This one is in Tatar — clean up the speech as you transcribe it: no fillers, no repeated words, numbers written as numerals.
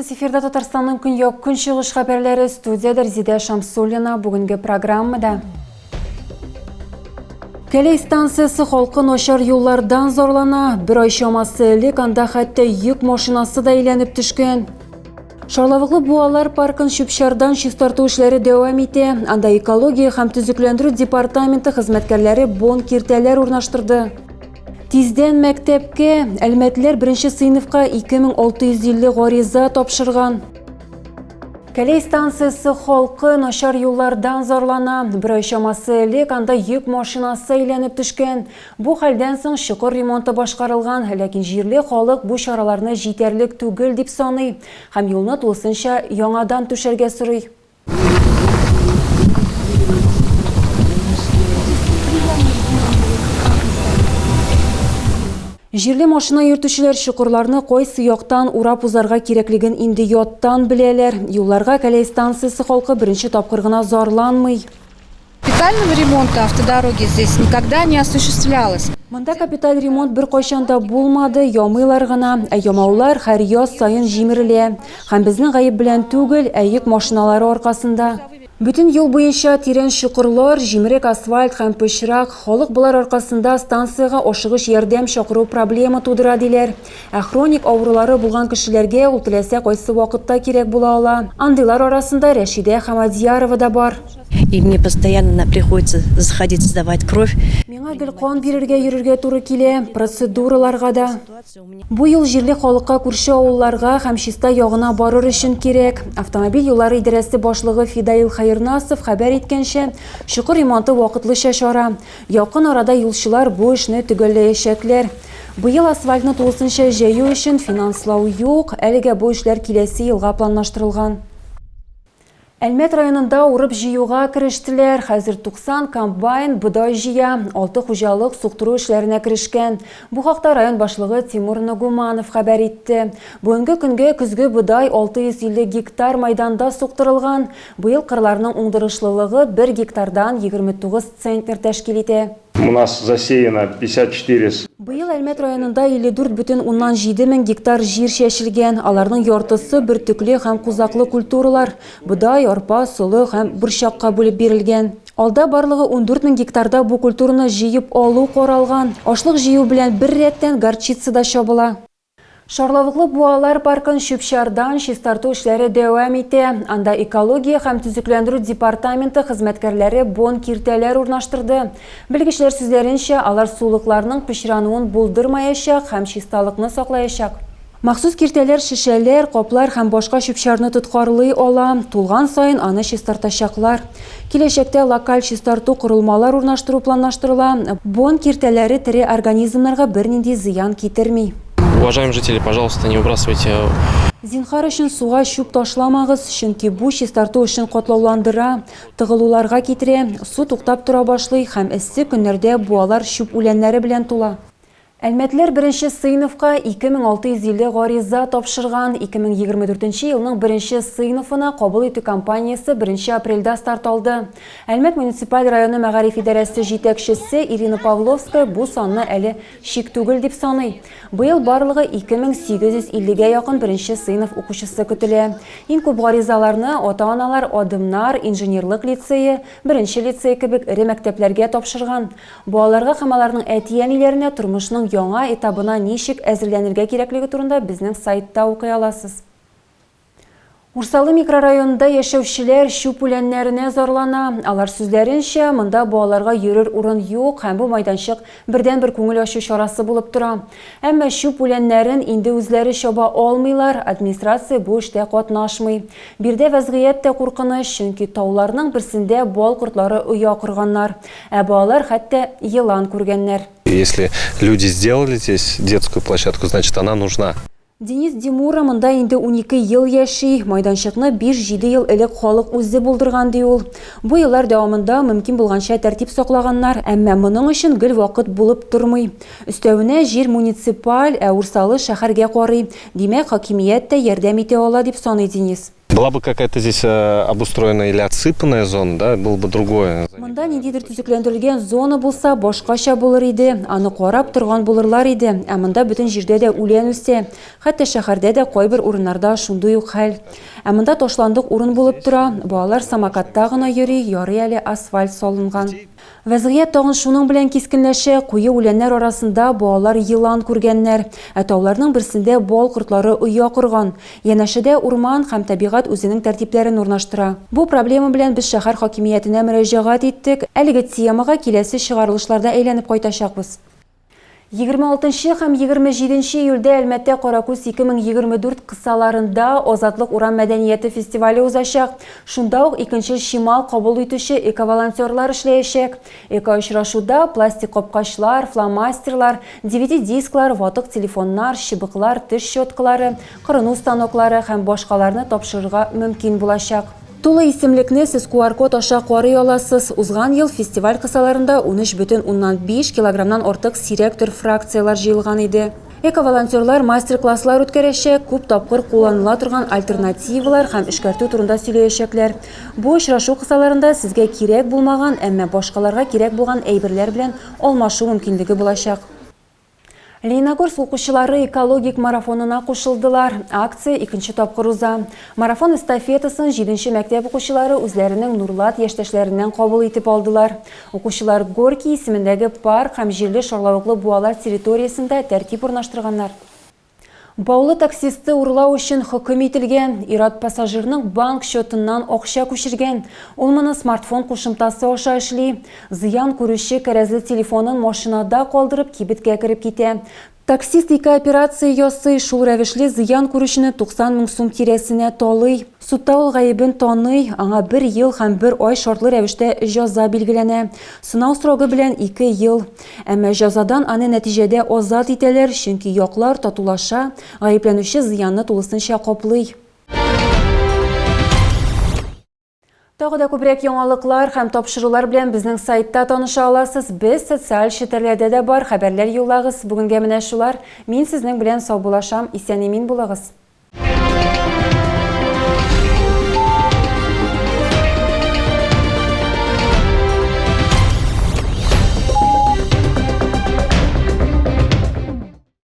Исәнмесез, эфирда Татарстанның көньяк көнчыгыш хәбәрләре, студиядә Резидә Шамсуллина. Бүгенге программада Кәләй станциясе халкы начар юллардан зарлана. Бер ай чамасы элек анда хәтта йөк машинасы да әйләнеп төшкән. Шарлавыклы буалар паркын чүп-чардан чистарту эшләре дәвам итә. Анда экология һәм төзекләндерү департаменты хезмәткәрләре бон киртәләр урнаштырды. Тиздән мәктәпкә әлмәтлеләр беренче сыйныфка 2650 гариза тапшырган. Кәләй станциясе халкы начар юллардан зарлана. Бер ай чамасы элек анда йөк машинасы әйләнеп төшкән. Бу хәлдән соң чокыр ремонты башкарылган, ләкин җирле халык бу чараларны җитәрлек түгел дип саный һәм юлны тулысынча яңадан түшәргә сорый. Җирле машина йөртүчеләр чокырларны кайсы яктан урап узарга кирәклеген инде яттан беләләр. Юлларга Кәләй станциясе халкы беренче тапкыр гына зарланмый. Капитального ремонта автодороги здесь никогда не осуществлялось. Монда капиталь ремонт беркайчан да булмады, ямыйлар гына. Ә ямаулар һәр яз саен җимерелә. Һәм безнең гаеп белән түгел, ә йөк машиналары аркасында. Бөтен юл буенча тирән чокырлар, җимерек асфальт һәм пычрак. Халык болар аркасында станциягә ашыгыч ярдәм чакыру проблема тудыра, диләр. Ә хроник авырулары булган кешеләргә ул теләсә кайсы вакытта кирәк була ала. Андыйлар арасында Рәшидә Хамадьярова да бар. И мне постоянно приходится заходить сдавать кровь. Миңа гел кан бирергә йөрергә туры килә, процедураларга да. Бу юл җирле халыкка күрше авылларга һәм Чистай ягына барыр өчен кирәк. Автомобиль юллары идарәсе башлыгы Фидаил Хәернасов хәбәр иткәнчә, чокыр ремонты вакытлыча чара. Якын арада юлчылар бу эшне төгәлләячәкләр. Быел асфальтны тулысынча җәю өчен финанслау юк, әлегә бу эшләр киләсе елга планлаштырылган. Әлмәт районында урып-җыюга керештеләр. Хәзер 90 комбайн бодай җыя, алты хуҗалык суктыру эшләренә керешкән. Бу хакта район башлыгы Тимур Нагуманов хәбәр итте. Бүгенге көнгә көзге бодай 650 гектар майданда суктырылган. Быел кырларның уңдырышлылыгы бер гектардан 29 центнер тәшкил итә. У нас засеяно 54. Быел Әлмәт районында 54,7 мең гектар җир чәчелгән. Аларның яртысы бөртекле һәм кузаклы культуралар, бодай, арпа, солы һәм борчакка бүлеп бирелгән. Алда барлыгы 14 мең гектарда бу культураны җыеп алу каралган. Ашлык җыю белән беррәттән горчица да чабыла. Шарлавыклы буалар паркын чүп-чардан чистарту эшләре дәвам итә. Анда экология һәм төзекләндерү департаменты хезмәткәрләре бон киртәләр урнаштырды. Белгечләр сүзләренчә, алар сулыкларның пычрануын булдырмаячак һәм чисталыкны саклаячак. Махсус киртәләр шешәләр, каплар һәм башка чүп-чарны тоткарлый ала. Тулган саен аны чистартачаклар. Киләчәктә локаль чистарту корылмалар урнаштыру планлаштырыла. Бон киртәләре тере организмнарга бернинди зыян китерми. Уважаемые жители, пожалуйста, не выбрасывайте. Зинһар өчен суга чүп ташламагыз, чөнки бу чистарту эшен катлауландыра, тыгылуларга китерә, су туктап тора башлый һәм эссе көннәрдә буалар чүп үләннәре белән тула. Әлмәтлеләр беренче сыйныфка 2650 гариза тапшырган. 2024 елның беренче сыйныфына кабул итү кампаниясе беренче апрельдә старт алды. Әлмәт муниципаль районы мәгариф идарәсе җитәкчесе Ирина Павловская бу санны әле Чик түгел дип саный. Быел барлыгы 2850 гә якын беренче сыйныф укучысы көтелә. Иң күп гаризаларны ата-аналар Адымнар, Инженерлык лицее, Беренче лицей кебек эре мәктәпләргә тапшырган. Балаларга һәм аларның әти-әниләренә тормышның яңа этабына ничек әзерләнергә кирәклеге турында безнең сайтта укый аласыз. Урсалы микрорайонында яшәүчеләр чүп үләннәренә зарлана. Алар сүзләренчә, монда балаларга йөрер урын юк һәм бу майданчык бердәнбер күңел ачу чарасы булып тора. Әмма чүп үләннәрен инде үзләре чаба алмыйлар, администрация бу эштә катнашмый. Биредә вәзгыять тә куркыныч, чөнки тауларның берсендә бал кортлары оя корганнар. Ә балалар хәтта елан күргәннәр. Если люди сделали здесь детскую площадку, значит она нужна. Денис Димура монда инде 12 ел яши. Майданчыкны 5-7 ел элек халык үзе булдырган, ди ул. Бу еллар дәвамында мөмкин булганча тәртип саклаганнар, әмма моның өчен гел вакыт булып тормый. Өстәвенә, җир муниципаль, ә Урсалы шәһәргә карый. Димәк, хакимият тә ярдәм итә ала, дип саный Денис. Была бы какая-то здесь э, обустроенная или отсыпанная зона, да, было бы другое. Монда ниндидер төзекләндерелгән зона булса, башкача булыр иде. Аны карап торган булырлар иде. Ә монда бөтен җирдә дә үлән үсә. Хәтта шәһәрдә дә кайбер урыннарда шундый ук хәл. Ә монда ташландык урын булып тора. Балалар самокатта гына йөри, ярый әле асфальт салынган. Вәзгыять тагын шуның белән кискенләшә, куе үләннәр арасында балалар елан күргәннәр, ә тауларның берсендә бал кортлары оя корган. Янәшәдә урман һәм табигать үзенең тәртипләрен урнаштыра. Бу проблема белән без шәһәр хакимиятенә мөрәҗәгать иттек, әлеге темага киләсе чыгарылышларда әйләнеп кайтачакбыз. 26 нчы һәм 27 нче июльдә Әлмәттә Каракүз 2024 кысаларында Азатлык урам мәдәнияте фестивале узачак. Шунда ук икенчел чимал кабул итүче эковолонтерлар эшләячәк. Экоочрашуда пластик капкачлар, фломастерлар, DVD-дисклар, ватык телефоннар, чыбыклар, теш щеткалары, кырыну станоклары һәм башкаларны тапшырырга мөмкин булачак. Тулы исемлекне сез QR-код аша карый аласыз. Узган ел фестиваль кысаларында 13,5 килограммнан артык сирәк төр фракцияләр җыелган иде. Эко-волонтерлар мастер-класслар үткәрәчәк, күп тапкыр кулланыла торган альтернативалар һәм эшкәртү турында сөйләячәкләр. Бу очрашу кысаларында сезгә кирәк булмаган, әмма башкаларга кирәк булган әйберләр белән алмашу мөмкинлеге булачак. Лениногорск укучылары экологик марафонына кушылдылар. Акция икенче тапкыр уза. Марафон эстафетасын җиденче мәктәп укучылары үзләренең Нурлат яшьтәшләреннән кабул итеп алдылар. Укучылар Горький исемендәге парк һәм җирле шарлавыклы буалар территориясендә тәртип урнаштырганнар. Баулы таксисты урлау өчен хөкем ителгән. Ир-ат пассажирның банк счетыннан акча күчергән. Ул моны смартфон кушымтасы аша эшли. Зыян күрүче кәрәзле телефонын машинада калдырып, кибеткә кереп китә. Таксист ике операция ясый, шул рәвешле зыян күрүчене 90 мең сум тирәсенә талый. Судта ул гаебен таный, аңа бер ел һәм бер ай шартлы рәвештә җәза билгеләнә. Сынау срогы белән ике ел. Әмма җәзадан аны нәтиҗәдә азат итәләр, чөнки яклар татулаша, гаепләнүче зыянны тулысынча каплый. Тагы да күбрәк яңалыклар һәм тапшырулар белән безнең сайтта таныша аласыз. Без социаль челтәрләрдә дә бар, хәбәрләр юллагыз. Бүгенгә менә шулар. Мин сезнең белән саубуллашам, исән-имин булыгыз.